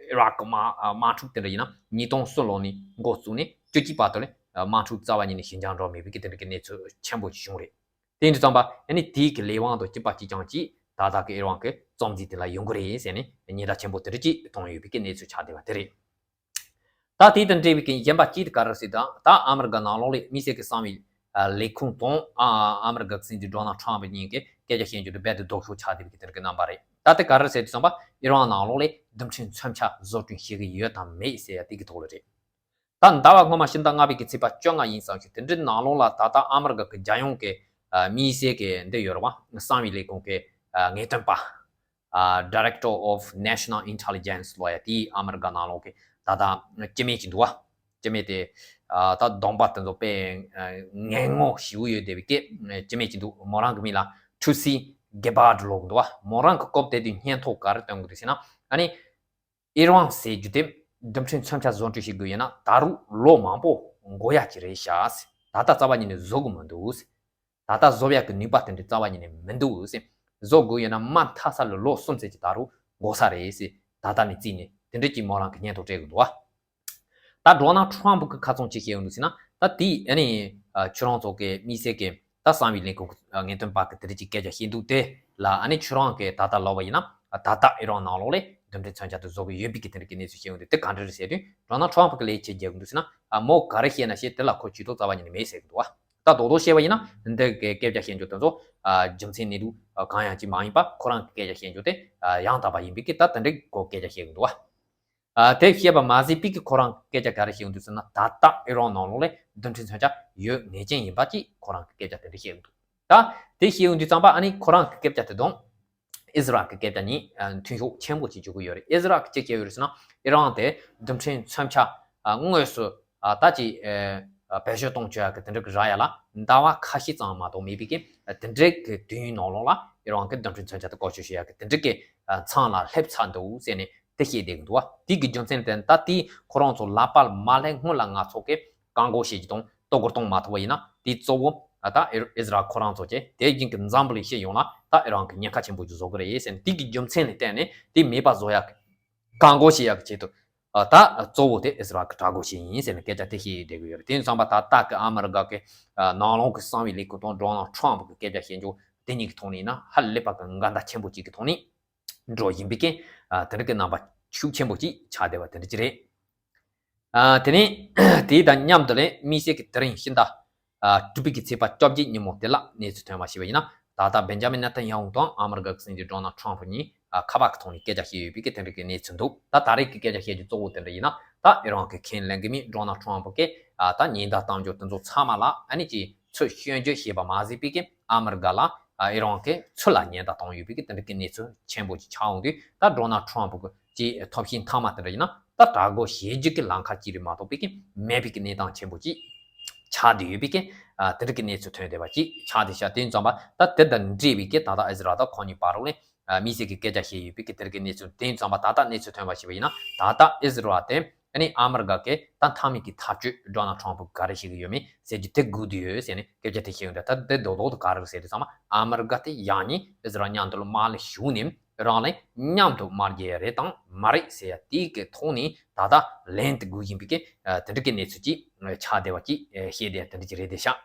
ཨི་རག་གི་དམག་དམག་འཁྲུག་དེ་འདྲ་ཡིན་ན་ཉིས་སྟོང་གསུམ་ལོ་ནས་འགོ་བཙུགས་ནས་བཅུ་གཅིག་བར་དུ་ལ་དམག་འཁྲུག་རྩ་བ་ཉིད་ནས་ཞི་འཇགས་འགྲོ་མེད་པའི་གི་དེ་འདྲ་གི་གནས་ཚུལ་ཆེན་པོ་ཞིག་བྱུང་རེད། དེ་ཡིན་དུས་ཙམ་པ་ཨ་ནི་དེའི་གི་ལས་དབང་དང་གཅིག་པ་གཅིག་རྐྱང་ཅིག་ད་ལྟ་གི་ཨི་རན་གི་གཙོ་འཛིན་དེ་ལ་ཡོང་གི་རེད་ཟེར་ནས་ཉེན་བརྡ་ཆེན་པོ་དེ་འདྲ་ཅིག་བཏང་ཡོད་པའི་གི་གནས་ཚུལ་ཆགས་བསྡད་པ་དེ་རེད། ད་དེ་དང་འབྲེལ་བའི་གི་གཞན་པ་གཅིག་དེ་ག་རེ་ཟེར་དང་། ད་ཨ་མི་རི་ཀ་ནང་ལོགས་ལ་དམིགས་བསལ་གི་གསང་བའི་ཨ་ལས་ཁུངས་དང་ཨ་ཨ་མི་རི་ཀ་གི་སྲིད་འཛིན་ཌོ་ནལ་ཊམ་ཕ་གཉིས་ཀྱི་སྐད་ཆ་བཤད་རྒྱུ་དེ་རྦད་དེ་ལྡོག་ཕྱོགས་ཆགས་བསྡད་པའི་གི་དེ་འདྲ་གི་རྣམ་པ་རེད། ད་དེ་ག་རེ་ཟེར་དུས་ཙམ་པ་ཨི་རན་ནང་ལོགས་ལ་རྡུལ་ཕྲན་མཚོན་ཆ་བཟོ་སྐྲུན་བྱེད་ཀྱི་ཡོད་དམ་མེད་ཟེར་ཡ་དེ་གི་ཐོག་ལ་རེད། ད་ཟླ་བ་སྔོན་མ་ཕྱི་ཟླ་ལྔ་པའི་གི་ཚེས་པ་བཅོ་ལྔ་ཡིན་ཙང་ཞིག་དེ་འདྲའི་ནང་ལོགས་ལ་ད་ལྟ་ཨ་མི་རི་ཀ་གི་རྒྱལ་ཡོངས་ཀྱི་ཨ་དམིགས་བསལ་གི་འདི་ཡོད་རེད་བ། གསང་བའི་ལས་ཁུངས་ཀྱི་ཨ་ངེས་སྟོན་པ། ཨ་Director of National Intelligence ལོ་ཡ་དེའི་ཨ་མི་རི་ཀ་ནང་ལོགས་ཀྱི་ད་ལྟ་སྤྱི་མི་ཅིག་འདུག་བ། སྤྱི་མི་དེ་ཨ་ད་གདོང་པ་དེ་ཚོ་དཔེ་ཨ་ངན་ངོ་ཞེ་པོ་ཡོད་བསྡད་པའི་སྐད་སྤྱི་མི་ཅིག་འདུག་མོ་རང་གི་མིང་ལ་ཊུལ་སི་གེ་བྷར་ཌི་ལབ་ཀྱི་འདུག་བ། མོ་རང་གི་སྐབས་དེ་དུས་སྙན་ཐོ་ག་རེ་བཏོན་གྱི་འདུག་ཟེར་ན། ཨ་ནི་ཨི་རན་ཟེར་རྒྱུ་དེ་རྡུལ་ཕྲན་མཚོན་ཆ་བཟོ་སྐྲུན་བྱེད་དགོས་ཡོད་ན་ད་རུང་ལོ་མང་པོ་འགོར་ཡ་ཅིག་རེད་ཤག་ད་ལྟ་རྩ་བ་ཉིད་ནས་བཟོ་གི་མི་འདུག་ད་ལྟ་བཟོ་ཡག་གི་ནུས་པ་དེ་འདྲ་རྩ་བ་ཉིད་ནས་མི་འདུག་ཟེར། བཟོ་དགོས་ཡོད་ན་མ་མཐའ་ས་ལ་ལོ་གསུམ་ཙམ་ཅིག་ད་རུང་འགོར་ས་རེད་ཟེར། ད་ལྟ་ནས་བརྩིས་ནས་དེ་འདྲ་ཅིག་མོ་རང་གིས་སྙན་ཐོ་སྤྲད་གི་འདུག་བ། ད་ཌོ་ནལ་ཊམ་ཕ་གིས་ཁ་ཚོན་ཅི་བཤད་ཡོང་འདུག་ཟེར་ན། ད་དེ་ཨ་ནི་ཨ་ཁྱོད་རང་ཚོ་གི་དམིགས་བསལ་གི་ད་གསང་བའི་ལས་ཁུངས་ངེས་སྟོན་པ་གིས་དེ་འདྲ་ཅིག་སྐད་ཆ་བཤད་འདུག་དེ་ལ་ཨ་ནི་ཁྱོད་རང་གིས་ད་ལྟ་ལབ་པ་ཡིན་ན། ད་ལྟ་ཨི་རན་ནང་ལོགས་ལ་རྡུལ་ཕྲན་མཚོན་ཆ་དེ་བཟོ་གི་ཡོད་པའི་གི་དེ་འདྲ་གི་གནས་ཚུལ་བཤད་ཡོང་དུས་དེ་ག་འདྲ་རེད་ཟེར་དུས། ཌོ་ནལ་ཊམ་ཕ་གིས་ལས་བྱེད་རྒྱག་གི་འདུག་ཟེར་ན། ཨ་མོ་ག་རེ་བཤད་ན་བཤད། དེ་ལ་ཁོ་ཇུས་གཏོགས་རྩ་བ་ཉིད་ནས་མེད་ཟེར་གི་འདུག་བ། ད་རྡོག་རྡོག་བཤད་པ་ཡིན་ན་འདི་གི་སྐད་ཆ་བཤད་རྒྱུ་དེ་ཚོ་ཨ་རྒྱུ་མཚན་གནས་ལུགས་ཨ་གང་ཡང་ཅིག་མ་ཡིན་པ། ཁོ་རང་གི་སྐད་ཆ་བཤད་རྒྱུ་དེ་ཨ་ཡང་དག་པ་ཡིན་པའི་གི་ད་དེ་འདྲའི་སྐོར་སྐད་ཆ་བཤད་གི་འདུག་བ། ཨ་དེ་བཤད་པ་མ་ཟད་པའི་གི་ཁོ་རང་སྐད་ཆ་ག་རེ་བཤད་ཡོང་དུས་ཟེར་ན། ད་ལྟ་ཨི་རན་ནང་ལོགས་ལ་རྡུལ་ཕྲན་མཚོན་ཆ་ཡོད་ངེས་ཅན་ཡིན་པ་ཅིག་ཁོ་རང་གི་སྐད་ཆ་དེ་འདྲ་བཤད་ཡོང་དུས། ད་དེ་བཤད་ཡོང་དུས་ཙམ་པ་ཨ་ནི་ཁོ་རང་གི་སྐད་ཆ་དེ་དང་ཨི་ཟི་རལ་གི་སྐད་ཆ་གཉིས་མཐུན་ཕྱོགས་ཆེན་པོ་ཅིག་འཇུག་གི་ཡོད་རེད། ཨི་ཟི་རལ་གི་ཅི་བཤད་ཡོད་རེད་ཟེར་ན། ཨི་རན་དེ་རྡུལ་ཕྲན་མཚོན་ཆ་དངོས་སུ་ད་ཅིག་བེད་སྤྱོད་གཏོང་བཅུག་ཡག་གི་དེ་འདྲ་གི་རག་ཡ་ལ་ཟླ་བ་ཁ་ཤས་ཙམ་མ་གཏོགས་མེད་པའི་གི་དེ་འདྲའི་གི་དུས་ཡུན་ནང་ལོགས་ལ་ཨི་རན་གི་རྡུལ་ཕྲན་མཚོན་ཆ་དེ་བཀོལ་སྤྱོད་བྱེད་ཡག་གི་དེ་འདྲའི་གི་མཚམས་ལ་སླེབས་ཚར་འདུག་ཟེར་ནས་དེ་བཤད་བསྡད་ཀྱི་འདུག་བ། དེ་གི་རྒྱུ་མཚན་དེ་ད་དེ་ཁོ་རང་ཚོ་ལག་པ་མ་སླེབས་སྔོན་ལ་ང་ཚོ་གི་བཀག་འགོག་བྱེད་རྒྱུ་དང་གཏོར་རྒོལ་གཏོང་མ་ཐུབ་པ་ཡིན་ན། དེ་གཙོ་བོ་ད་ཨི་ཟི་རལ་ཁོ་རང་ཚོ་བྱས། དེ་བཞིན་གི་འཛམ་བུ་གླིང་སྤྱི་ཡོངས་ལ་ད་ཨི་རན་གི་ཉེན་ཁ་ཆེན་པོ་ཞིག་བཟོ་གི་རེད་ཟེར་ནས། དེ་གི་རྒྱུ་མཚན་ལ་བརྟེན་ནས་དེ་མེད་པ་བཟོ་ཡག་གི་བཀག་འགོག་བྱེད་ཡག་གི་ཆེད་དུ་ད་གཙོ་བོ་དེ་ཨི་ཟི་རལ་གི་དྲག་རྒོལ་བྱེད་ཡིན་ཟེར་ནས་སྐད་ཆ་དེ་བཤད་བསྡད་ཀྱི་ཡོད་རེད། དེ་ཡིན་ཙང་པ་ད་ལྟ་གི་ཨ་མི་རི་ཀ་གི་ནང་ལོགས་གི་གསང་བའི་ལས་ཁུངས་དང་ཌོ་ནལ་ཊམ་གི་སྐད་ཆ་བཤད་རྒྱུ་དེ་གཉིས་ཀྱི་ཐོག་ནས་ཡིན་ན། ཧ་ལས་པ་གི་འགལ་ཟླ་ཆེན་པོ་གཅིག་གི་ཐོག་ནས་འགྲོ་བཞིན་པའི་གི་དེ་འདྲ་གི་རྣམ་པ་ཤུགས་ཆེན་པོ་གཅིག་ཆགས་བསྡད་པ་དེ་འདྲ་ཅིག་རེད། ཨ་དེ་ནས་དེ་དང་མཉམ་དུ་ལས་དམིགས་བསལ་གྱི་དེ་རིང་ཕྱི་ཟླ་ཨ་དྲུག་པའི་གི་ཚེས་པ་བཅོ་བརྒྱད་ཉིན་མོ་དེ་ལ་གནས་ཚུལ་ཐོན་པ་ཞིག་ཡིན་ན། ད་ལྟ་བེན་ཇ་མིན་ནེ་ཐན་ཡ་ཧུ་དང་ཨ་མི་རི་ཀ་གི་སྲིད་འཛིན་ཌོ་ནལ་ཊམ་གཉིས་ཨ་ཁ་པར་གྱི་ཐོག་ནས་སྐད་ཆ་བཤད་ཡོད་པའི་གི་དེ་འདྲ་གི་གནས་ཚུལ་འདུག་ད་ད་རེས་ཀྱི་སྐད་ཆ་བཤད་རྒྱུ་གཙོ་བོ་དེ་འདྲ་ཡིན་ན། ད་ཨི་རན་གྱི་ཁས་ལེན་གྱི་མི་ཌོ་ནལ་ཊམ་གྱིས་ཨ་ད་ཉེན་བརྡ་གཏང་རྒྱུ་དེ་ཚོ་ཚང་མ་ལ་ཨ་ནི་ཅིག་ཚུར་སྐྱོན་བརྗོད་བྱས་པ་མ་ཟད་པའི་གི་ཨ་མི་རི་ཀ་ལ་ཨ་ཨི་རན་གྱིས་ཚུར་ལ་ཉེན་བརྡ་བཏང་ཡོད་པའི་གི་དེ་འདྲ་གི་གནས་ཚུལ་ཆེན་པོ་ཅིག་ཆགས་ཡོང་དུས། ད་ཌོ་ནལ་ཊམ་གྱི་ཅིག་ཐབས་ཤེས་མཐའ་མ་དེ་འདྲ་ཡིན་ན། ད་དྲག་རྒོལ་བྱེད་རྒྱུ་གི་ལམ་ཁ་ཅིག་རེད་མ་གཏོགས་པའི་གི་མེད་པའི་གི་གནས་སྟངས་ཆེན་པོ་ཅིག་ཆགས་བསྡད་ཡོད་པའི་གི་ཨ་དེ་འདྲ་གི་གནས་ཚུལ་ཐོན་བསྡད་པ་ཅིག་ཆགས་བསྡད་ཤག་དེ་ཡིན་ཙང་པ་ད་དེ་དང་འབྲེལ་བའི་གི་ད་ལྟ་ཨི་ཟི་རལ་དང་ཁོ་གཉིས་བར་ལ་ཨ་དམིགས་བསལ་གྱི་སྐད་ཆ་བཤད་ཡོད་པའི་གི་དེ་འདྲ་གི་གནས་ཚུལ། དེ་ཡིན་ཙང་པ་ད་ལྟ་གནས་ཚུལ་ཐོན་པ་ཞིག་ཡིན་ན། ད་ལྟ་ཨི་ཟི་རལ་དེ་ཨ་ནི་ཨ་མི་རི་ཀ་གི་ད་མཐའ་མའི་གི་ཐག་གཅོད་ཌོ་ནལ་ཊམ་ག་རེ་བྱེད་ཀྱི་ཡོད་མེད་ཟེར་རྒྱུ་དེ་སྒུག་བསྡད་ཡོད་ཟེར་ནས་སྐད་ཆ་དེ་བཤད་ཡོང་དུས། ད་དེ་རྡོག་རྡོག་ཏུ་ག་རེ་རེད་ཟེར་དུས་ཙང་པ་ཨ་མི་རི་ཀ་དེ་ཡང་ནས་ཨི་ཟི་རལ་མཉམ་དུ་ལ་མར་ལ་ཞུགས་ནས་རང་ལ་མཉམ་དུ་མར་རྒྱལ་ཡ་རེད་དང་མ་རེད་ཟེར་ཡ་དེའི་གི་ཐོག་ནས་ད་ལྟ་ལན་དུ་དགོས་བཞིན་པའི་གི་ཨ་དེ་འདྲ་གི་གནས་ཚུལ་ཅིག་ཆགས་བསྡད་པ་ཅིག་ཨ་བཤད་བསྡད་དེ་འདྲ་ཅིག་རེད་བསྡད་ཤག་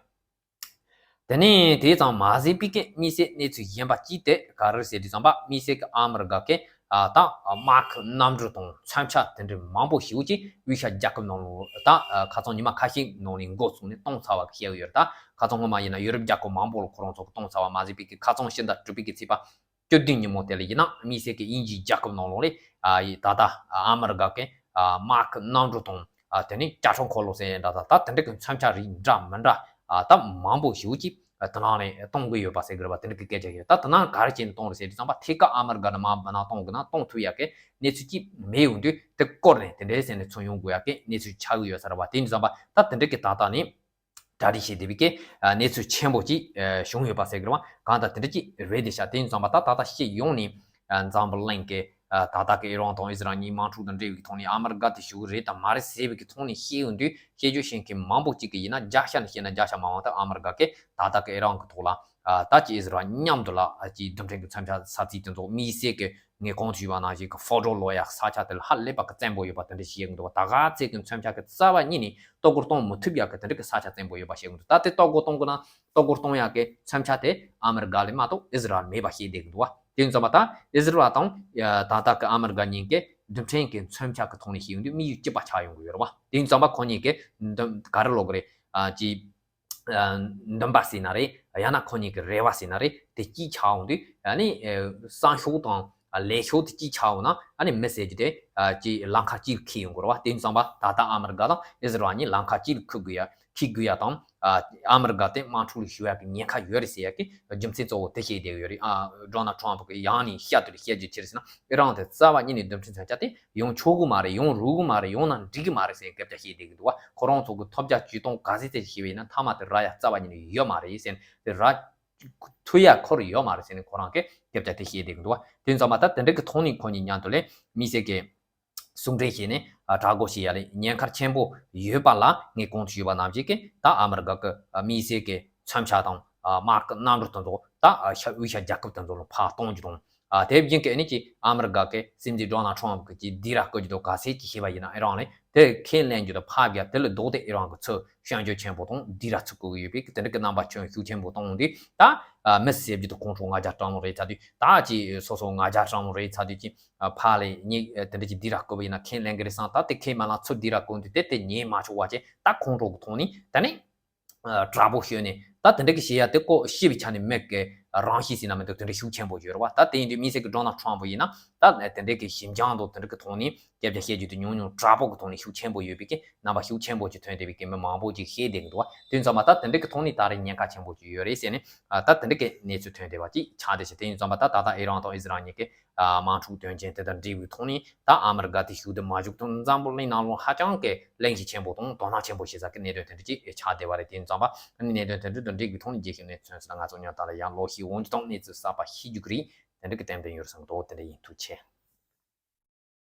དེ་ནས་དེ་ཙམ་མ་ཟད་པའི་གི་དམིགས་བསལ་གནས་ཚུལ་གཞན་པ་ཅིག་དེ་ག་རེ་ཟེར་དུས་ཙམ་པ་དམིགས་བསལ་གི་ཨ་མི་རི་ཀ་གི་ཨ་ད་དམག་གི་གནམ་གྲུ་དང་མཚོན་ཆ་དེ་འདྲ་མང་པོ་ཞིག་ཅིག་དབུས་ཤར་རྒྱལ་ཁབ་ནང་ལ་ད་ཨ་ཁ་སང་ཉི་མ་ཁ་ཤས་ནང་ལ་འགོ་བཙུགས་ནས་གཏོང་ཚར་བ་གི་བཤད་ཀྱི་ཡོད་རེད། ད་ཁ་སང་སྔོན་མ་ཡིན་ན་ཡུ་རོབ་རྒྱལ་ཁབ་མང་པོ་ལ་ཁོ་རང་ཚོ་གི་གཏོང་ཚར་བ་མ་ཟད་པའི་གི་ཁ་སང་ཕྱི་ཟླ་དྲུག་པའི་གི་ཚེས་པ་བཅུ་བདུན་ཉིན་མོ་དེ་ལ་ཡིན་ན་དམིགས་བསལ་གྱི་དབྱིན་ཇིའི་རྒྱལ་ཁབ་ནང་ལོགས་ལ་ཨ་ཡི་ད་ལྟ་ཨ་མི་རི་ཀ་གི་ཨ་དམག་གི་གནམ་གྲུ་དང་ཨ་དེ་ནས་ཇ་ཁྲོམ་འཁོར་ལོ་ཟེར་ཡ་འདྲ་ད་ད་དེ་འདྲ་གི་མཚོན་ཆ་རིགས་འདྲ་མི་འདྲ་ཨ་ད་མང་པོ་ཞིག་ཅིག་ཨ་དེ་ནང་ནས་གཏོང་གི་ཡོད་པ་ཟེར་གི་རེད་པ། དེ་འདྲ་གི་སྐད་ཆ་ཡོད། ད་དེ་ནང་ག་རེ་བྱས་ནས་གཏོང་རེད་ཟེར་དུས་ཙམ་པ་ཐད་ཀར་ཨ་མི་རི་ཀ་ནས་མར་མི་ནང་གཏོང་དགོས་ན་གཏོང་ཐུབ་ཡ་གི་གནས་ཚུལ་ཅིག་མེད་ཡོང་དུས། དེ་སྐོར་ནས་དེ་འདྲའི་ཟེར་ནས་ཚུར་ཡོང་དགོས་ཡ་གི་གནས་ཚུལ་ཆགས་ཀྱི་ཡོད་ས་རེད་པ། དེ་ཡིན་དུས་ཙམ་པ་ད་དེ་འདྲ་གི་ད་ལྟ་ནས། གྲ་སྒྲིག་བྱས་བསྡད་པའི་གི་ཨ་གནས་ཚུལ་ཆེན་པོ་ཅིག་ཨ་བྱུང་ཡོད་པ་ཟེར་གི་རེད་པ། གང་ལྟར་དེ་འདྲ་ཅིག་རེད་བསྡད་ཤག་དེ་ཡིན་ཙང་པ་ད་ད་ལྟ་སྤྱི་ཡོངས་ནས་ཨ་འཛམ་བུ་གླིང་གི་ཨ་ད་ལྟ་གི་ཨི་རན་དང་ཨི་ཟི་རལ་གཉིས་དམག་འཁྲུག་དང་འབྲེལ་བའི་གི་ཐོག་ནས་ཨ་མི་རི་ཀ་དེ་ཞུ་གི་རེད་དང་མ་རེད་ཟེར་བའི་གི་ཐོག་ནས་བཤད་ཡོང་དུས། བཤད་རྒྱུ་བཤད་མཁན་མང་པོ་ཅིག་གིས་ཡིན་ན་བརྒྱ་ཆ་ནས་བཤད་ན་བརྒྱ་ཆ་མང་བ་དེ་ཨ་མི་རི་ཀ་གིས་ད་ལྟ་གི་ཨི་རན་གི་ཐོག་ལ་ཨ་ད་ཅིག་ཨི་ཟི་རལ་མཉམ་དུ་ལ་ཨ་ཅིག་རྡུལ་ཕྲན་གི་མཚོན་ཆ་ས་ཚིགས་དེ་ཚོ་དམིགས་བསལ་གི་ངས་གོང་དུ་ཞུས་པ་ནང་བཞིན་གྱི་ཧྥོ་ཌོ་ལོ་ཡ་ས་ཆ་དེ་ལ་ཧ་ལས་པ་གི་བཙན་པོ་ཡོད་པ་དེ་འདྲ་ཞིག་ཡོད་འདུག་ད་ག་ཚད་ཀྱི་མཚོན་ཆ་གི་རྩ་བ་ཉིད་ནས་གཏོར་རྒོལ་གཏོང་མི་ཐུབ་ཡག་གི་དེ་འདྲ་གི་ས་ཆ་བཙན་པོ་ཡོད་པ་ཞིག་འདུག་ད་དེ་གཏོར་རྒོལ་གཏོང་དགོས་ན་གཏོར་རྒོལ་གཏོང་ཡག་གི་མཚོན་ཆ་དེ་ཨ་མི་རི་ཀ་ལས་མ་གཏོགས་ཨི་ཟི་རལ་མེད་པ་ཞིག་བསྡད་ཀྱི་འདུག་དེ་ཡིན་ཙང་པ་ད་ཨི་ཟི་རལ་དང་ད་ལྟ་གི་ཨ་མི་རི་ཀ་གཉིས་ཀས་རྡུལ་ཕྲན་གྱི་མཚོན་ཆ་གི་ཐོག་ནས་བཤད་ཡོང་དུས་དམིགས་ཡུལ་གཅིག་པ་ཆགས་ཡོང་གི་ཡོད་རེད་པ། དེ་ཡིན་ཙང་པ་ཁོ་གཉིས་ཀས་འདི་ག་རེ་ལབ་དགོས་རེད། ཨ་ཅིག་ཨ་འདུན་པ་ཟེར་ན་རེད། ཡང་ན་ཁོ་གཉིས་ཀྱི་རེ་བ་ཟེར་ན་རེད། དེ་གཅིག་ཆགས་ཡོང་དུས། ཨ་ནི་ཨ་བསམ་ཤོག་དང་ལས་ཤོག་དེ་གཅིག་ཆགས་ཡོང་ན། ཨ་ནི་མི་ཟེར་རྒྱུ་དེ་ཨ་ཅིག་ལམ་ཁ་གཅིག་ལ་འཁེལ་ཡོང་དགོས་རེད་པ། དེ་ཡིན་ཙང་པ་ད་ལྟ་ཨ་མི་རི་ཀ་དང་ཨི་ཟི་རལ་གཉིས་ལམ་ཁ་གཅིག་ལ་འཁེལ་དགོས་ཡ་འཁེལ་དགོས་ཡ་དང་། ཨ་ཨ་མི་རི་ཀ་དེ་དམག་འཁྲུག་ལ་ཞུགས་ཡ་གི་ཉེན་ཁ་ཡོད་རེད་ཟེར་ཡ་གི་རྒྱུ་མཚན་གཙོ་བོ་དེ་བཤད་བསྡད་ཡོད་རེད། ཨ་ཌོ་ནལ་ཊམ་གི་ཡང་ནས་བཤད་དུས་བཤད་རྒྱུ་ཅི་རེད་ཟེར་ན། ཨི་རན་དེ་རྩ་བ་ཉིད་ནས་རྡུལ་ཕྲན་མཚོན་ཆ་དེ་ཡོང་ཆོག་གི་མ་རེད། ཡོང་རུང་གི་མ་རེད། ཡོང་ན་འགྲིག་གི་མ་རེད་ཟེར་སྐད་ཆ་བཤད་བསྡད་ཀྱི་འདུག་པ། ཁོ་རང་ཚོ་གི་ཐོབ་རྒྱ་ཇུས་གཏོང་ག་ཚད་ཅིག་བྱས་པ་ཡིན་ན་མཐའ་མ་དེ་རག་ཡ་རྩ་བ་ཉིད་ནས་ཡོད་མ་རེད་ཟེར་ནས། དེ་རག་ཐུབ་ཡ་ཁོ་རང་ཡོད་མ་རེད་ཟེར་ནས་ཁོ་རང་གིས་སྐད་ཆ་དེ་བཤད་བསྡད་ཀྱི་འདུག་པ། དེ་ཡིན་ཙང་མ་ད་དེ་འདྲ་གི་ཐོག་ནས་ཁོ་གཉིས་མཉམ་དུ་ལས་དམིགས་བསལ་གྱི་ཟུང་འབྲེལ་བྱས་ནས་ཨ་དྲག་རྒོལ་བྱེད་ཡ་ལ་ཉེན་ཁ་ཆེན་པོ་ཡོད་པ་ལ། ངས་གོང་དུ་ཞུས་པ་ནང་བཞིན་གྱི་ད་ཨ་མི་རི་ཀ་གི་ཨ་དམིགས་བསལ་གྱི་མཚོན་ཆ་དང་ཨ་དམག་གི་གནམ་གྲུ་དེ་ཚོ་ད་ཨ་ཤ་དབུས་ཤར་རྒྱལ་ཁབ་དེ་ཚོ་ལ་ཕར་གཏོང་རྒྱུ་དང་། ཨ་དེ་བཞིན་གྱི་ཨ་ནི་ཅིག་ཨ་མི་རི་ཀ་གི་སྲིད་འཛིན་ཌོ་ནལ་ཊམ་གྱིས་ཅིག་སྡིགས་ར་བསྐུལ་རྒྱུ་དང་ག་ཚད་ཅིག་བྱས་པ་ཡིན་ན། ཨི་རན་ལ་དེ་ཁས་ལེན་རྒྱུ་དང་ཕབ་རྒྱག་དེ་ལས་ལྡོག་སྟེ་ཨི་རན་གྱིས་ཚུར་སྐྱོན་བརྗོད་ཆེན་པོ་དང་སྡིགས་ར་ཚུར་བསྐུལ་གྱི་ཡོད་པའི་དེ་འདྲ་གི་རྣམ་པ་ཁྱོན་ཤུགས་ཆེན་པོ་གཏོང་དུས། ད་ཨ་མི་ཟེར་རྒྱུ་དེ་ཁོང་ཁྲོ་ང་རྒྱལ་སྤྲང་མོ་རེད་ཚར་དུས། ད་ཅིག་སོ་སོ་ང་རྒྱལ་སྤྲང་མོ་རེད་ཚར་དུས། ཅིག་ཨ་ཕར་ལ་ཉིད་དེ་འདྲ་ཅིག་སྡིགས་ར་བསྐུལ་བ་ཡིན་ན་ཁས་ལེན་གྱི་རེད་བསམ། ད་དེ་ཁས་མ་ལེན་ཚུར་སྡིགས་ར་བསྐུལ་དུས་དེ་དེ་ཉན་མ་ཆོག་པ་བྱས། ད་ཁོང་ཁྲོ་གི་ཐོག་ནས་ད་ནི་ཨ་དྲག་པོ་ཤོད་ནས་ད་དེ་འདྲ་གི་བྱེད་ཡ་དེ་ཀོ་ཤི་བའི་ཆ་ནས་མེད་གི། རང་ཤེས་ཟིན་ན་མི་འདུག་དེ་འདྲ་ཤུགས་ཆེན་པོ་ཡོད་རེད་བ། ད་དེ་ཡིན་དུས་དམིགས་བསལ་གྱི་ཌོ་ནལ་ཊམ་ཕུ་ཡིན་ན་ད་དེ་འདྲའི་གི་ཞིབ་འཇམ་དང་དེ་འདྲ་གི་ཐོག་ནས་སྐད་ཆ་བཤད་རྒྱུ་དེ་ཉུང་ཉུང་དྲག་པོ་གི་ཐོག་ནས་ཤུགས་ཆེན་པོ་ཡོད་པའི་གི་རྣམ་པ་ཤུགས་ཆེན་པོ་ཅིག་ཐོན་བསྡད་པའི་གི་མི་མང་པོ་ཅིག་བཤད་བསྡད་ཀྱི་འདུག་བ། དེ་ཡིན་ཙང་མ་ད་དེ་འདྲ་གི་ཐོག་ནས་ད་རེས་ཉེན་ཁ་ཆེན་པོ་ཅིག་ཡོད་རེད་ཟེར་ནས་ད་དེ་འདྲ་གི་གནས་ཚུལ་ཐོན་བསྡད་པ་ཅིག་ཆགས་བསྡད་ཤག་དེ་ཡིན་ཙང་མ་ད་ད་ལྟ་ཨི་རན་དང་ཨི་ཟི་རལ་གཉིས་ཀྱི་དམག་འཁྲུག་དོན་རྐྱེན་དེ་དང་འབྲེལ་བའི་ཐོག་ནས་ད་ཨ་མི་རི་ཀ་དེ་ཤུགས་དེ་མ་བཞུགས་དོན་འཛམ་བུ་གླིང་ནང་ལོགས་ཧ་ཅང་གི་གླེང་གཞི་ཆེན་པོ་དང་དོ་སྣང་ཆེན་པོ་བྱེད་ས་གི་གནད་དོན་དེ་འདྲ་ཅིག་ཆགས་བསྡད་པ་རེད། དེ་ཡིན་ཙང་མ་གནད་དོན་དེ་འདྲ་དང་འབྲེལ་བའི་ཐོག་ནས་རྒྱས་བཤད་གནས་ཚུལ་ཚོན་ཚོད་ང་ཚོ་ཉོན་དང་ལ་ཡང་ལོག་ཤེས་འོང་རྒྱུ་དང་གནས་ཚུལ་གསར་པ་ཤེས་རྒྱུ་གི་རེད། དེ་འདྲ་གི་ཏན་ཏན་ཡོད་བསམ་འདུག་དེ་འདྲ་ཡིན། ཐུགས་རྗེ་ཆེ།